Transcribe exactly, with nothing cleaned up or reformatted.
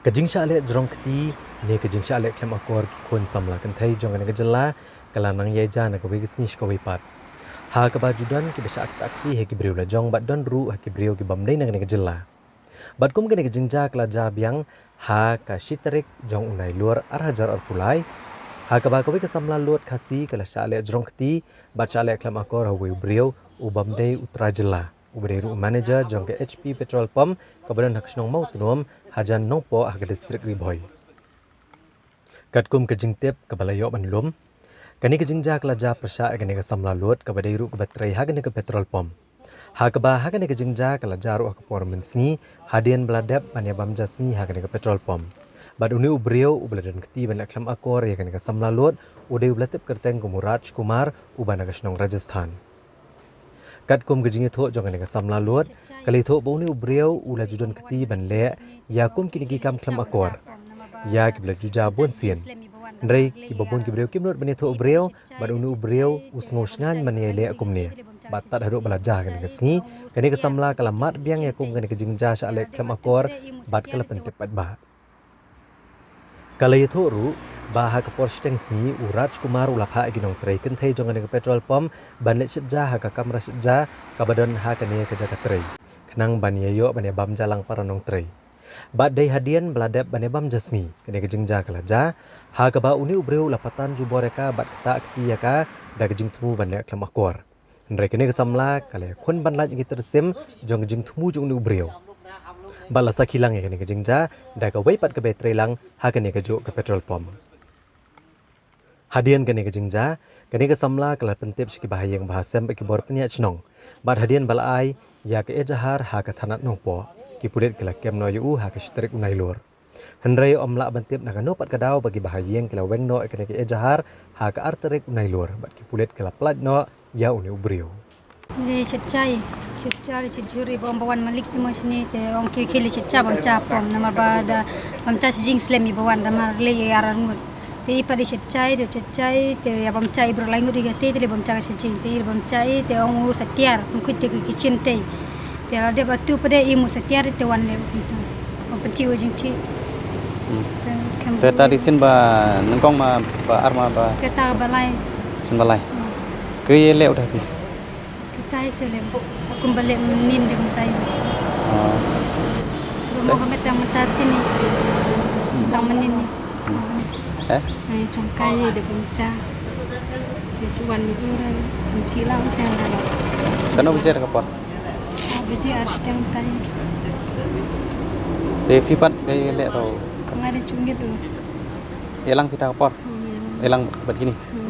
Ka jingshah leh jrong kti ne ka jingshah leh khlem akor ki khun samla kynthei jong kane ka jylla ka la nang ïaid ja na kawei ka sngi sha kawei pat. Ha kaba ju don kiba shah ktah kti ha ki briew la jong bad don ruh ha ki briew ki bym dei na kane ka jylla. Bad kum kane ka jingjia ka la jia biang ha ka shi tarik jong u Nailur ar hajar arphew lai, ha kaba kawei ka samla lud Khasi ka la shah leh jrong kti bad shah leh khlem akor ha uwei u briew u bym dei u trai jylla, uba dei ruh u manager jong ka H P petrol pump kaba don ha ka shnong Mawtnum, hajan Nongpoh ha ka district Ri Bhoi. Katkum ka jingtip kaba la ïoh ban lum, kane ka jingjia ka la jia pyrshah ïa kane ka samla lud kaba dei ruh kaba trei ha kane ka petrol pump. Ha kaba ha kane ka jingjia ka la jia ruh ha ka por mynsngi, hadien ba la dep ban ïa bam ja sngi ha kane ka petrol pump. Bad une u briew uba la don kti ban leh khlem akor ïa kane ka samla lud, u dei uba la tip kyrteng kum u Raj Kumar, uba na ka shnong Rajasthan. Katkum ka jingïathuh jong kane ka samla lud, ka la ïathuh ba une u briew u la ju don kti ban leh ïa kum kine ki kam khlem akor ïa kiba la ju jia bun sien. Hynrei kiba bun ki briew kim nud ban ïathuh u briew, bad une u briew u sngew shngaiñ ban ïai leh kumne. Bad tad haduh ba la jia kane ka sngi, kane ka samla ka la mad biang ïa kum kane ka jingjia shah leh khlem akor bad ka la pyntip paidbah. Ka la ïathuh ruh ba ha ka por shiteng sngi u Raj Kumar u la phah ïa ki nongtrei kynthei jong kane ka petrol pump ban leit shet ja ha ka kamra shet ja kaba don ha kane ka jaka trei, khnang ban ïa ïoh ban ïa bam ja lang para nongtrei. Bad dei hadien ba la dep ban ïa bam ja sngi, kane ka jingjia ka la jia, ha kaba une u briew u la patan jubor ïa ka bad ktah kti ïa ka da ka jingthmu ban leh khlem akor. Hynrei kane ka samla ka la ïakhun ban lait ïa ki tyrsim jong ka jingthmu jong une u briew. Bad la sakhi lang ïa kane ka jingjia da kawei pat kaba ïatrei lang ha kane kajuh ka petrol pump. Hadien kane ka jingjia, kane ka samla ka la pyntip sha ki bahaïing bahasem bad ki bor pynïaid shnong. Bad hadien ba la ai ïa ka ejahar ha ka thanat Nongpoh, ki pulit ki la kem noh ïa u ha ka shi tarik u Nailur. Hynrei ym lah ban tip na kano pat ka daw ba ki bahaïing ki la weng noh ïa kane ka ejahar ha ka ar tarik u Nailur bad ki pulit ki la pyllait noh ïa une u briew. Li chet chai, chet chai li chet jhur i ba ong ba wan malik te mo shini te ong ki ki li chet cha bam cha pom namar ba da bam cha jing slem i ba wan da mar le i ar ar ngut. Te i pa li chet chai, de chet chai, te ïa bam cha i bro lai ngut i ga te, te li bam cha ka jing, te i bam cha i te ong u sa tiar, kum khuit te ki chin te. Te la de ba tu pa de i mu sa tiar te wan le u kum tu. Ong pynti u jing ti. Hmm. Te kam Te ta di sin ba nyngkong ma ba ar ma ba Te ta ba lai. Sin ba lai. Hmm. Ke ye le u da pi. Te tai se le. Kum ba le nin de kum tai. Oh. Ba mo ka met tang mata sini. Tang manin ni. Eh? Ai chong kai de bam cha. Ke chuan mi tu da. Ki lang siang da. Kano baje ka por? Ah, baje ar shiteng tai. Te phi pat ka le ro. Nga de chungit tu. Elang phi ta ka por. Hmm, elang. Elang bat kini. Hmm.